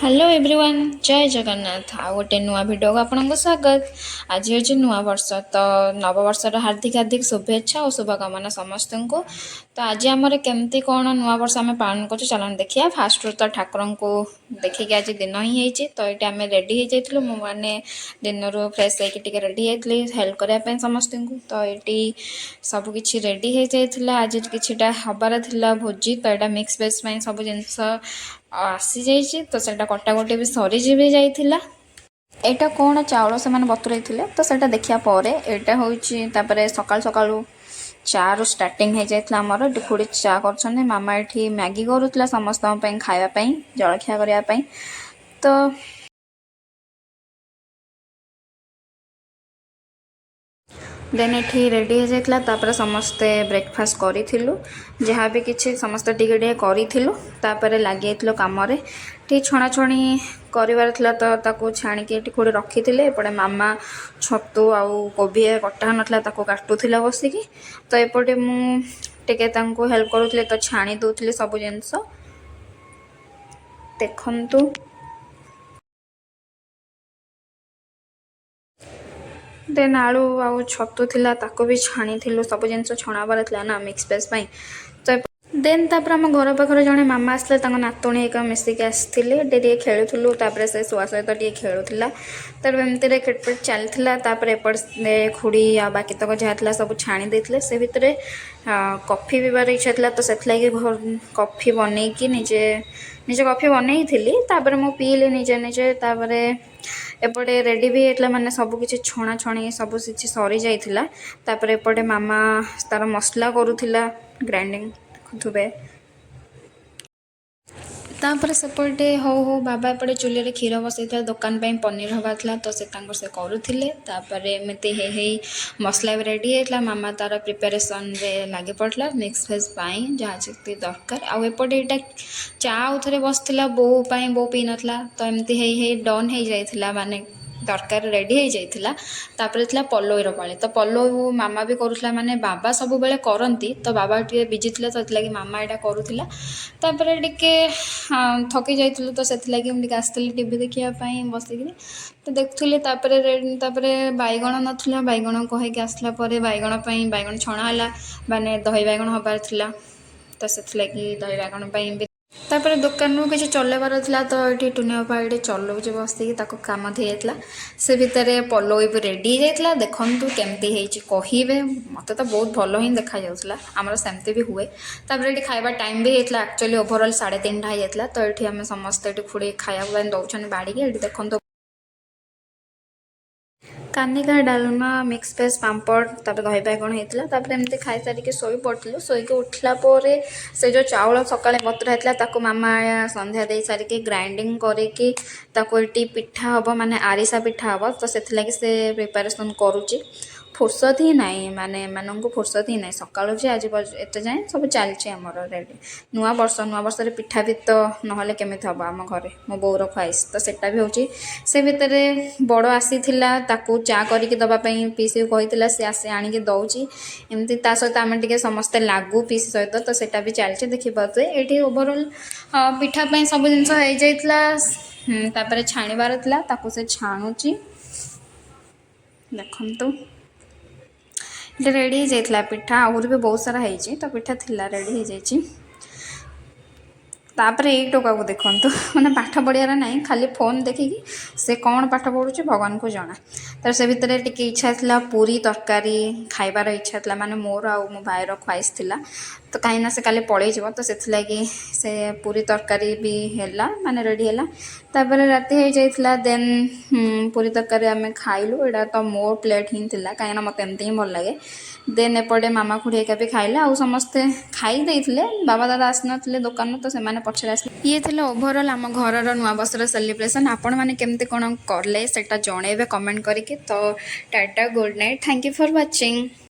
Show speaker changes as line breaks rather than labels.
Hello everyone, ଜୟ ଜଗନ୍ନାଥ। ଆଉ ଗୋଟେ ନୂଆ ଭିଡ଼ିଓକୁ ଆପଣଙ୍କୁ ସ୍ୱାଗତ। ଆଜି ହେଉଛି ନୂଆ ବର୍ଷ, ତ ନବବର୍ଷର ହାର୍ଦ୍ଦିକ ହାର୍ଦ୍ଦିକ ଶୁଭେଚ୍ଛା ଓ ଶୁଭକାମନା ସମସ୍ତଙ୍କୁ। ତ ଆଜି ଆମର କେମିତି କ'ଣ ନୂଆ ବର୍ଷ ଆମେ ପାଳନ କରୁଛୁ, ଚାଲନ୍ତୁ ଦେଖିବା। ଫାଷ୍ଟରୁ ତ ଠାକୁରଙ୍କୁ ଦେଖିକି ଆଜି ଦିନ ହିଁ ହେଇଛି। ତ ଏଇଠି ଆମେ ରେଡ଼ି ହେଇଯାଇଥିଲୁ। ମୁଁ ମାନେ ଦିନରୁ ଫ୍ରେଶ୍ ହେଇକି ଟିକେ ରେଡ଼ି ହେଇଯାଇଥିଲି ହେଲ୍ପ କରିବା ପାଇଁ ସମସ୍ତଙ୍କୁ। ତ ଏଇଠି ସବୁକିଛି ରେଡ଼ି ହେଇଯାଇଥିଲା। ଆଜି କିଛିଟା ହବାର ଥିଲା ଭୋଜି, ତ ଏଇଟା ମିକ୍ସ ଭେଜ୍ ପାଇଁ ସବୁ ଜିନିଷ ଆସିଯାଇଛି, ତ ସେଇଟା କଟାକଟି ବି ସରିଯିବି ଯାଇଥିଲା। ଏଇଟା କ'ଣ ଚାଉଳ ସେମାନେ ବତୁରେଇଥିଲେ, ତ ସେଇଟା ଦେଖିବା ପରେ। ଏଇଟା ହେଉଛି ତାପରେ ସକାଳୁ ସକାଳୁ ଚାରୁ ଷ୍ଟାର୍ଟିଂ ହେଇଯାଇଥିଲା ଆମର। ଏଠି ଖୁଡ଼ି ଚା କରୁଛନ୍ତି, ମାମା ଏଠି ମ୍ୟାଗି କରୁଥିଲା ସମସ୍ତଙ୍କ ପାଇଁ ଖାଇବା ପାଇଁ, ଜଳଖିଆ କରିବା ପାଇଁ। ତ ଦେନ୍ ଏଠି ରେଡ଼ି ହେଇଯାଇଥିଲା। ତାପରେ ସମସ୍ତେ ବ୍ରେକଫାଷ୍ଟ କରିଥିଲୁ, ଯାହା ବି କିଛି ସମସ୍ତେ ଟିକେ ଟିକେ କରିଥିଲୁ। ତାପରେ ଲାଗିଯାଇଥିଲୁ କାମରେ। ଟିକେ ଛଣାଛଣି କରିବାର ଥିଲା, ତ ତାକୁ ଛାଣିକି ଏଠି ଖୁଡ଼ି ରଖିଥିଲେ। ଏପଟେ ମାମା ଛତୁ ଆଉ କୋବି କଟା ନଥିଲା, ତାକୁ କାଟୁଥିଲା ବସିକି। ତ ଏପଟେ ମୁଁ ଟିକେ ତାଙ୍କୁ ହେଲ୍ପ କରୁଥିଲି, ତ ଛାଣି ଦେଉଥିଲି ସବୁ ଜିନିଷ, ଦେଖନ୍ତୁ। ଦେନ୍ ଆଳୁ ଆଉ ଛତୁ ଥିଲା, ତାକୁ ବି ଛାଣିଥିଲୁ। ସବୁ ଜିନିଷ ଛଣାବାର ଥିଲା ନା ମିକ୍ସ ଭେଜ୍ ପାଇଁ। ତ ଦେନ୍ ତାପରେ ଆମ ଘର ପାଖରେ ଜଣେ ମାମା ଆସିଲେ, ତାଙ୍କ ନାତୁଣୀ ଏକା ମିଶିକି ଆସିଥିଲେ। ଏଠି ଟିକେ ଖେଳୁଥିଲୁ। ତାପରେ ସେ ଶୁଆ ସହିତ ଟିକେ ଖେଳୁଥିଲା। ତାପରେ ଏମିତିରେ ଖେଟପେଟ ଚାଲିଥିଲା। ତାପରେ ଏପଟେ ଖୁଡ଼ି ଆଉ ବାକି ତକ ଯାହା ଥିଲା ସବୁ ଛାଣି ଦେଇଥିଲେ। ସେ ଭିତରେ କଫି ପିଇବାର ଇଚ୍ଛା ଥିଲା, ତ ସେଥିଲାଗି କଫି ବନେଇକି ନିଜେ ନିଜେ କଫି ବନେଇଥିଲି। ତାପରେ ମୁଁ ପିଇଲି ନିଜେ ନିଜେ। ତାପରେ ଏପଟେ ରେଡ଼ି ବି ହେଇଥିଲା, ମାନେ ସବୁ କିଛି ଛଣା ଛଣି ସବୁ କିଛି ସରିଯାଇଥିଲା। ତାପରେ ଏପଟେ ମାମା ତାର ମସଲା କରୁଥିଲା ଗ୍ରାଇଣ୍ଡିଙ୍ଗ, ଦେଖୁଥିବେ। ତାପରେ ସେପଟେ ହଉ ହଉ ବାବା ଏପଟେ ଚୁଲିରେ କ୍ଷୀର ବସେଇଥିଲେ। ଦୋକାନ ପାଇଁ ପନିର ହେବାର ଥିଲା, ତ ସେ ତାଙ୍କର ସେ କରୁଥିଲେ। ତାପରେ ଏମିତି ହେଇ ହେଇ ମସଲା ବି ରେଡ଼ି ହେଇଥିଲା। ମାମା ତାର ପ୍ରିପାରେସନ୍ରେ ଲାଗି ପଡ଼ିଥିଲା ମିକ୍ସ ଭେଜ୍ ପାଇଁ ଯାହା ଯେତିକି ଦରକାର। ଆଉ ଏପଟେ ଏଇଟା ଚା ଆଉ ଥରେ ବସିଥିଲା ବୋଉ ପାଇଁ, ବୋଉ ପିଇନଥିଲା। ତ ଏମିତି ହେଇ ହେଇ ଡନ୍ ହେଇଯାଇଥିଲା, ମାନେ ତରକାରୀ ରେଡ଼ି ହେଇଯାଇଥିଲା। ତାପରେ ଥିଲା ପଲଉର ପାଳି। ତ ପଲଉ ମାମା ବି କରୁଥିଲା, ମାନେ ବାବା ସବୁବେଳେ କରନ୍ତି, ତ ବାବା ଟିକେ ବିଜି ଥିଲେ, ତ ସେଥିଲାଗି ମାମା ଏଇଟା କରୁଥିଲା। ତାପରେ ଟିକେ ଥକି ଯାଇଥିଲୁ, ତ ସେଥିଲାଗି ମୁଁ ଟିକେ ଆସିଥିଲି ଟିଭି ଦେଖିବା ପାଇଁ ବସିକିରି, ତ ଦେଖୁଥିଲି। ତାପରେ ତାପରେ ବାଇଗଣ ନଥିଲା, ବାଇଗଣ କହିକି ଆସିଲା ପରେ ବାଇଗଣ ପାଇଁ ବାଇଗଣ ଛଣା ହେଲା, ମାନେ ଦହି ବାଇଗଣ ହେବାର ଥିଲା, ତ ସେଥିଲାଗି ଦହି ବାଇଗଣ ପାଇଁ ବି। ତାପରେ ଦୋକାନରୁ କିଛି ଚଲେଇବାର ଥିଲା, ତ ଏଠି ଟୁନି ବାପା ଏଠି ଚଲଉଛି ବସିକି, ତାକୁ କାମ ହେଇଯାଇଥିଲା। ସେ ଭିତରେ ପଲଉ ବି ରେଡ଼ି ହେଇଯାଇଥିଲା। ଦେଖନ୍ତୁ କେମିତି ହେଇଛି କହିବେ। ମୋତେ ତ ବହୁତ ଭଲ ହିଁ ଦେଖାଯାଉଥିଲା। ଆମର ସେମିତି ବି ହୁଏ। ତାପରେ ଏଠି ଖାଇବା ଟାଇମ୍ ବି ହେଇଥିଲା। ଆକ୍ଚୁଆଲି ଓଭରଅଲ୍ 3:30 ହେଇଯାଇଥିଲା। ତ ଏଠି ଆମେ ସମସ୍ତେ ଏଠି ଖୁଡ଼ି ଖାଇବା ପାଇଁ ଦେଉଛନ୍ତି ବାଡ଼ିକି। ଏଠି ଦେଖନ୍ତୁ, କାନିକା, ଡାଲମା, ମିକ୍ସ ଭେଜ୍, ପାମ୍ପଡ଼, ତାପରେ ଦହି ବାଇଗଣ ହେଇଥିଲା। ତାପରେ ଏମିତି ଖାଇସାରିକି ଶୋଇ ପଡ଼ିଥିଲୁ। ଶୋଇକି ଉଠିଲା ପରେ ସେ ଯେଉଁ ଚାଉଳ ସକାଳେ ବତୁରା ହେଇଥିଲା, ତାକୁ ମାମା ସନ୍ଧ୍ୟା ଦେଇ ସାରିକି ଗ୍ରାଇଣ୍ଡିଙ୍ଗ କରିକି ତାକୁ ଏଠି ପିଠା ହେବ, ମାନେ ଆରିସା ପିଠା ହେବ, ତ ସେଥିଲାଗି ସେ ପ୍ରିପାରେସନ୍ କରୁଛି। ଫୁର୍ସତ ହିଁ ନାହିଁ, ମାନେ ଏମାନଙ୍କୁ ଫୁର୍ସତ ହିଁ ନାହିଁ। ସକାଳୁ ଯେ ଆଜି ଏତେ ଯାଏଁ ସବୁ ଚାଲିଛି ଆମର ରେଡ଼ି। ନୂଆ ବର୍ଷ, ନୂଆ ବର୍ଷରେ ପିଠା ବି ତ ନହେଲେ କେମିତି ହେବ? ଆମ ଘରେ ମୋ ବୋଉର ଖ୍ୱାଇସ୍, ତ ସେଟା ବି ହେଉଛି। ସେ ଭିତରେ ବଡ଼ ଆସିଥିଲା, ତାକୁ ଚା କରିକି ଦେବା ପାଇଁ ପିଇସି କହିଥିଲା, ସେ ଆସି ଆଣିକି ଦେଉଛି। ଏମିତି ତା ସହିତ ଆମେ ଟିକେ ସମସ୍ତେ ଲାଗୁ ପିଇସି ସହିତ, ତ ସେଟା ବି ଚାଲିଛି, ଦେଖିପାରୁଥିବେ। ଏଇଠି ଓଭରଅଲ୍ ପିଠା ପାଇଁ ସବୁ ଜିନିଷ ହେଇଯାଇଥିଲା। ତାପରେ ଛାଣିବାର ଥିଲା, ତାକୁ ସେ ଛାଣୁଛି, ଦେଖନ୍ତୁ। ଏଇଟା ରେଡ଼ି ହେଇଯାଇଥିଲା ପିଠା। ଆହୁରି ବି ବହୁତ ସାରା ହେଇଛି, ତ ପିଠା ଥିଲା, ରେଡ଼ି ହେଇଯାଇଛି। ତାପରେ ଏଇ ଟୋକାକୁ ଦେଖନ୍ତୁ, ମାନେ ପାଠ ପଢ଼ିବାର ନାହିଁ, ଖାଲି ଫୋନ୍ ଦେଖିକି ସେ କ'ଣ ପାଠ ପଢ଼ୁଛି ଭଗବାନଙ୍କୁ ଜଣା। ତ ସେ ଭିତରେ ଟିକେ ଇଚ୍ଛା ଥିଲା ପୁରୀ ତରକାରୀ ଖାଇବାର ଇଚ୍ଛା ଥିଲା, ମାନେ ମୋର ଆଉ ମୋ ଭାଇର ଖ୍ୱାଇସ୍ ଥିଲା। ତ କାହିଁକିନା ସେ କାଲି ପଳେଇଯିବ, ତ ସେଥିଲାଗି ସେ ପୁରୀ ତରକାରୀ ବି ହେଲା, ମାନେ ରେଡ଼ି ହେଲା। ତାପରେ ରାତି ହେଇଯାଇଥିଲା। ଦେନ୍ ପୁରୀ ତରକାରୀ ଆମେ ଖାଇଲୁ। ଏଇଟା ତ ମୋ ପ୍ଲେଟ୍ ହିଁ ଥିଲା, କାହିଁକିନା ମୋତେ ଏମିତି ହିଁ ଭଲ ଲାଗେ। ଦେନ୍ ଏପଟେ ମାମା ଖୁଡ଼ି ଏକା ବି ଖାଇଲେ, ଆଉ ସମସ୍ତେ ଖାଇ ଦେଇଥିଲେ। ବାବା ଦାଦା ଆସିନଥିଲେ ଦୋକାନରୁ, ତ ସେମାନେ ପଛରେ ଆସିଲେ। ଇଏ ଥିଲା ଓଭରଅଲ୍ ଆମ ଘରର ନୂଆ ବର୍ଷର ସେଲିବ୍ରେସନ୍। ଆପଣମାନେ କେମିତି କ'ଣ କଲେ, ସେଇଟା ଜଣେଇବେ କମେଣ୍ଟ କରିକି। ତ Tata, good night, thank you for watching.